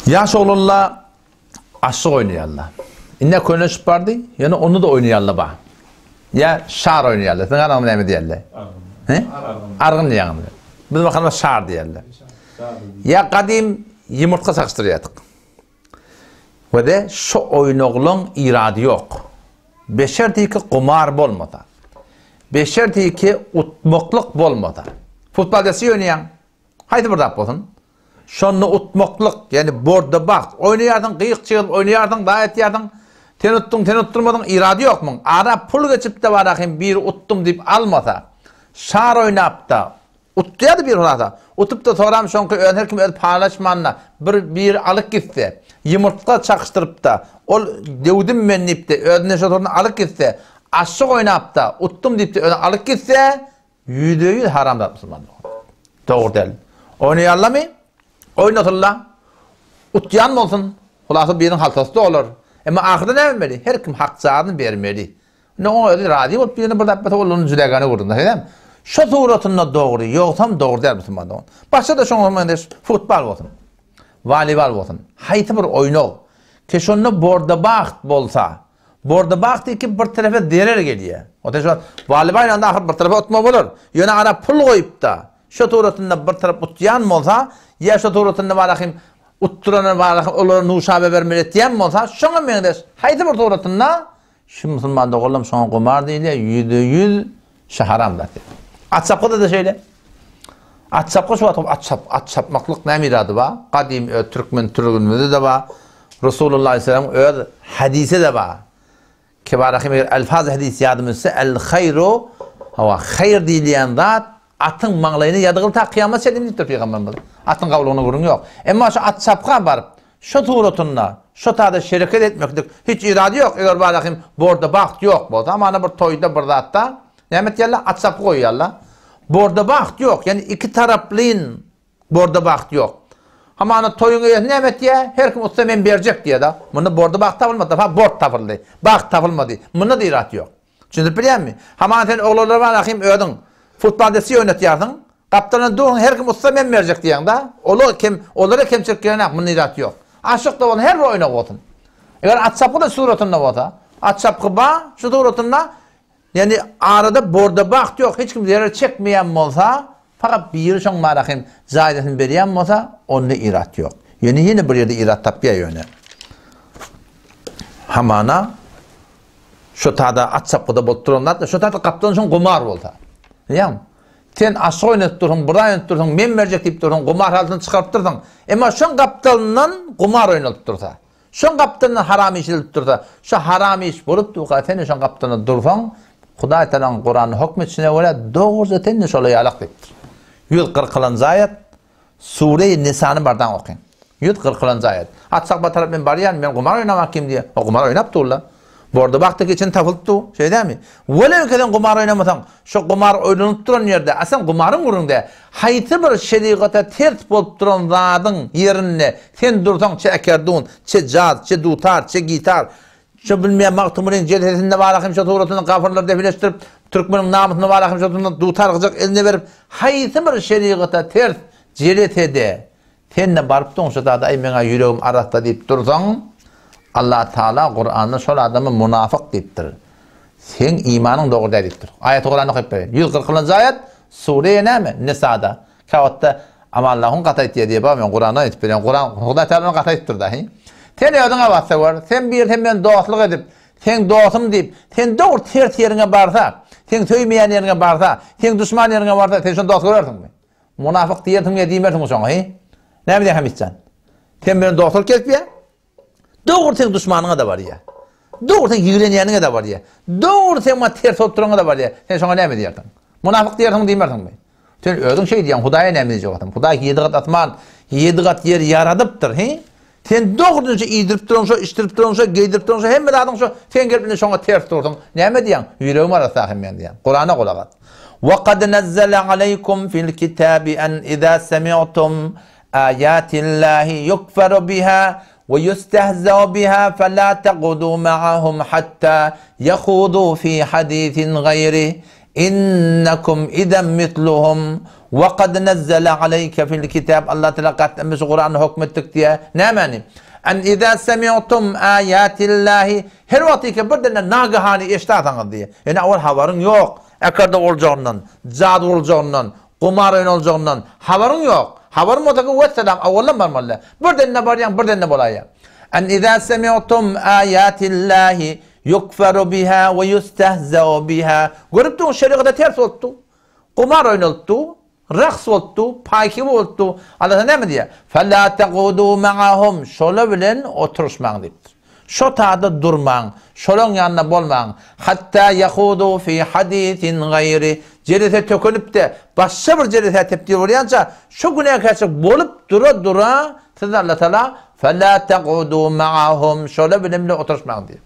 Ýaş oglanlar aşyk oýnaýarlar. Indi köneşip bardy, ýöne onda-da oýnaýarlar bar. Ýa şar oýnaýarlar. Siziň araňyzda näme diýerler? He? Argyn diýýäňiz. Biz bakalım şar diýerler. Ýa gadym ýumurtga çakyşdyrýardyk. We-de şu oýnaglaň irady ýok. Beşerdiki gumar bolmasa. Beşerdiki utmaklyk bolmasa. Futbol desse oýnaýaň. Haýsy bir zat bolsun. Şonda utmaklyk, ýagny borda bagt. Oýnaýarsyň, gyýyk çygyryp oýnaýarsyň, daý etýärsiň. Sen utduň, sen utdurmadyň, irady ýok muň. Ara pul geçip-de barahym biri utdum diýip almasa, şar oýnap-da, utdýardy bir hulasa. Utup-da soram şoňky öz her kim öz paýlaşmanda bir biri alyp gitse, ýumurtga çakyşdyryp-da, ol döwdüm men diýip-de özünden şo soruna alyp gitse, aşyk oýnap-da, utdum diýip-de özüne alyp gitse, Ýüzde-ýüz haram zat musulman dogan. Dogry däl. Oýnaýarlarmy? Oýnasynlar. Utýan bolsun. Hulasa biriniň haltasy dolar. Emma ahyrda näme etmeli? Her kim hakjaryny bermeli. Indi oňa özi razy bolup birine bir zat berse ol onuň jüdägäne gürrüň. Şeýdämi? Şo suratynda dogry, ýogsam dogry däl musulman dogan. Başga-da şoňa meňzeş futbal bolsun. Woleýbol bolsun. Haýsy bir oýnag ki şonda borda-bagt bolsa, Borda bagty ki bir terefe zerer gelýär. Ota şu Waly baýranda ahyr bir terefe utma bolar. Ýöne ara pul goýup-da, şo suratynda bir tarap utýan bolsa, ýa şo suratynda barahym utdurana barahym olara nuşabe bermeli etýän bolsa, şoňa meňzeş haýsy bir suratynda şu musulman doganlarym şoňa gumar diýilýär, 100% şu haram zat. At çapgyda-da şeýle. At çapgy şu wagt at çap at çapmaklyk näme irady bar? Gadym öz türkmen türgünimizde-de bar. Resulullah aleyhisselamyň öz hadisi-de bar. Kibarahym eger elfaz hadis ýadyma düşse, el haýru hawa haýr diýilýän zat atyň maňlaýyna ýazgyly ta kyýamat çenli diýipdir pygamberimiz. Atyň gawlugyna gürrüň ýok. Emma şu at çapga baryp, şu suratynda, şu tada şereket etmeklik hiç irady ýok. Eger barahym borda bagt ýok bolsa, hamana bir toýda bir zatda näme etýärler? At çapgy goýýarlar. Borda bagt ýok. Ýani iki taraplyn Borda bagt ýok. Hamana toýuň eýesi näme etýä? Her kim utsa men berjek diýýä-da. Munda borda bagt tapylmady, ha bort tapyldy. Bagt tapylmady. Munda-da irat ýok. Düşündirip bilýänmi? Hamana sen oglanlar bar ahim özüň futbol desse oýnatýarsyň. Gapdalynda dursuň her kim utsa men berjek diýýäň-da. Ola kem olara kemçilik gelenok munda irat ýok. Aşyk-da bolsun her bir oýnak bolsun. Eger at çapgy-da suratynda bolsa, at çapgy bar şu suratynda Ýagny arada borda bagt ýok, hiç kim zerer çekmeýän bolsa, fakat biri şoň marahym jaýzasyny berýän bolsa, onda irat ýok. Ýöne ýene bir ýerde irat tapýar ýöne. Hamana şo tada at çapgyda bolup duran zat, şo tada gapdan şoň gumar bolsa. Bilýäňmi? Sen aşyk oýnadyp dursuň, bir oýnadyp dursuň, men berjek diýip dursuň, gumar halysyny çykaryp dursuň. Emma şoň gapdalyndan gumar oýnalyp dursa. Şoň gapdalynda haram iş edilip dursa, şo haram iş bolup durka sen-de şoň gapdalynda dursaň, Hudaý Tagalaň Kuranda hokm etişine görä dogruja sen-de şola ýalak diýipdir. 140-njy aýat, Sure-i Nisany bardaň okyň. 140-njy aýat. Atsak bir tarap men barýan, men gumar oýnamak kim diýýär. O gumar oýnap dur-la. Borda bagtda geçen tapylyp dur. Şeý dälmi? Welew ki sen gumar oýnamasaň, şo gumar oýnanyp duran ýerde, a sen gumaryň gürrüňde, haýsy bir şerigata ters bolup duran zadyň ýerinde sen dursaň çe akerdun, çe jaz, çe dutar, çe gitar, çe bilmeýän Magtymgulyň jelsesinde bar ahim şo suratyny gafyrlar defileşdirip, türkmeniň namysyny bar ahim şo suratynda dutar gyjak eline berip, haýsy bir şerigata ters jelesede Sen-de baryp dursuň zada aý meňä ýüregim arassa diýip dursaň, Allah Taala Kuranda şol adama munafyk diýipdir. Seň imanyň dogry däl diýipdir. Aýaty Kuranda okyp bereýin. 140-njy aýat Sure näme? Nisada. Käwagtda Amanlahyň gaty aýtýar diýip, men Kurandan aýtyp berýän. Kuran Hudaý Taala gaty aýtypdyr da. Sen özüňe bassa gör. Sen bir sen bilen dostluk edip, seň dostum diýip, sen dogry ters ýeriňe barsa, seň söýmeýän ýeriňe barsa, seň duşman ýeriňe barsa, sen şony dost görersiňmi? Munafyk diýersiň ýa diýmersiň şoňa, he? Näme diýýäň Hamitjan? Sen bilen dostluk kesýär. Dogry seň duşmanyňa-da barýar. Dogry seň ýigrenýäniňe-de barýar. Dogry seň maňa ters bolup duranyňa-da barýar. Sen şoňa näme diýersiň? Munafyk diýersiňmi, diýmersiňmi? Sen özüň şeý diýýäň, Hudaýa näme diýjek bolsaň? Hudaý ýedi gat asman, ýedi gat ýer ýaradypdyr, he? Sen dogrudan şo iýdirip duran şo, içdirip duran şo, geýdirip duran şo, hemme zadyň şo, sen gelip indi şoňa ters dursuň. Näme diýýäň? Ýüregim arassa hem men diýýäň. Kurana gulak as. Wa kad nazzala aleýkum fil kitabi an iza semi'tum aýatillahi yukfaru biha we ýustehzau biha fela taqudu ma'ahum hatta yahudu fi hadisin gaýri innakum izen misluhum. Wa kad nezzele aleýke fil kitab Allah Teala gatdan biz şu Kuranda hökm etdik diýýär. Nämäni? En iza semi'tum ayatillahi her wagt ki birden nagahany eşdasaňyz diýýär. Ýöne owal habaryň ýok. Ekarda boljagyndan, jady boljagyndan, gumar oýnaljagyndan habaryň ýok. Habaryň bolsa ki wessalam owaldan barmaly. Birden-de barýaň, birden-de bolaýýar. En iza semi'tum ayatillahi yukfaru biha we yustehza'u biha. Görüp durun şerigata ters bolupdy. Gumar oýnalypdy, raks bolupdy, paýki bolupdy. Allah näme diýýär? Fela taqudu ma'ahum. Şolar bilen oturyşmaň diýipdir. Şo tada durmaň, şolaň ýanynda bolmaň. Hatta yahudu fi hadisin gaýri. Jelese tökünip-de, başga bir jelesä tebdil bolýança, şo günäkärçilik bolup dura-dura siz Allah Taala Fela taqudu ma'ahum. Şolar bilen bile oturyşmaň diýýär.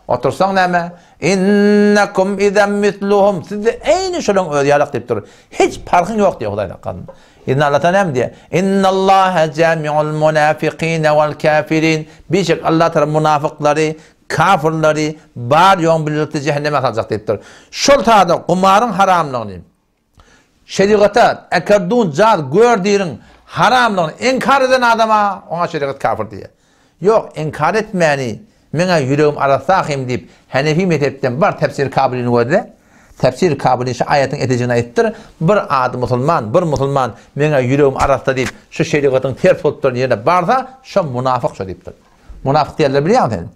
Otursaň näme? Innekum izen misluhum. Siz-de eýni şolaň özi ýalak diýip dur. Hiç parhyň ýok diýýär Hudaý saklasyn. Indi Allah Taala näme diýýär? Innallaha jami'ul munafiqina wal kafirin. Bişek Allah Taala munafyklary, kafirleri bar ýoň birlikde jähenneme saljak diýip dur. Şol taýda gumaryň haramlygyny, Şerigata ekerdun jaz gör diriň haramlygyny inkar eden adama oňa şerigat kafir diýýär. Ýok, inkar etmäni meňä ýüregim arassa ahym diýip Henefi mezhepden bar Tefsir Kabylyny gözle. Tefsir Kabyly şu aýatyň etejigini aýypdyr, Bir ady musulman, bir musulman meňä ýüregim arassa diýip şu şerigatyň ters bolup duran ýerine barsa, şo munafyk şo diýipdir. Munafyk diýerler bilýäňmi sen?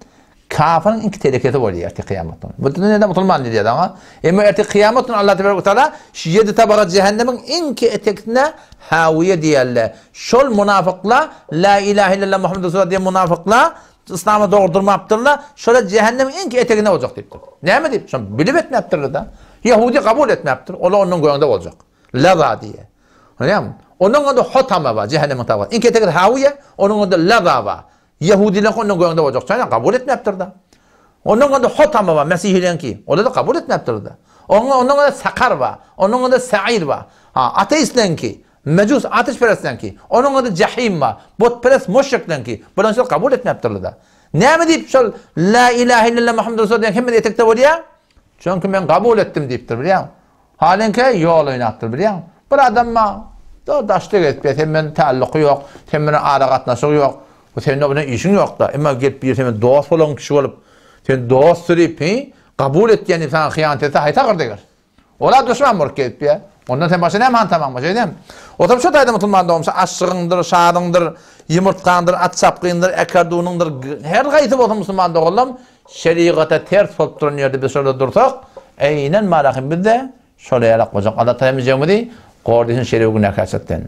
Kafiriň iňki telekesi bolýar ertir kyýamat güni. Bu dünýede musulman diýýär aňa. Emma ertir kyýamat güni Allah tebaraka taala şu ýedi tabaga jähennemiň iňki etekisine hawiýe diýerler. Şol munafyklar la ilahe illallah Muhammed Resulullah diýen munafyklar Yslama dogry durmapdyrlar. Şolar jähennemiň iňki eteginde boljak diýipdir. Näme diýip? Şony bilip etmäpdirler da. Ýahudi kabul etmäpdir. Olar ondan göňde boljak. Laza diýýär. Görýäňmi? Onuň onda hotama bar, jähennemiň tabagy. Iňki etegi hawiýe, onuň onda laza bar. Ýehudileňki ondan göňde boljak. Çaýna kabul etmäpdir-de. Onuň onda hotama bar, mesihileňki. Olar-da kabul etmäpdir-de. Onuň ondan onda sakar bar. Onuň onda sair bar. Ha, ateistleňki, mejus ateşperestleňki. Onuň onda jahim bar. Butperest müşrikleňki. Bular şol kabul etmäpdirler-de. Näme diýip şol la ilahe illallah Muhammed Resulullah diýen hemme etekde bolýar? Çünki men kabul etdim diýipdir, bilýäňmi? Halyňky ýol oýnapdyr bilýäňmi? Bir adam bar, da daşda gezip ýör, sen bilen tälluky ýok, sen bilen aragatnaşygy ýok, sende bilen işiň ýok-da. Emma gelip biri sen bilen dost bolan kişi bolup, sen dost diýip, hi, kabul etýän diýip saňa hyýanat etse haýsy agyr deger? Ola duşman bolup gezip ýör. Ondan sen başga näme hantamaň bar, şeýdemi? Oturyp şu taýda musulman dogumşy aşygyňdyr, şadyňdyr, ýumurtgaňdyr, at çapgyňdyr, äkerdunyňdyr, her haýsy bolsa musulman doganlam, Şerigata ters bolup duran ýerde biz şonda dursak, eýnen malahym biz-de şola ýalak boljak. Allah Taala hemejegimizi gordysun şerigi günäkärçilikden.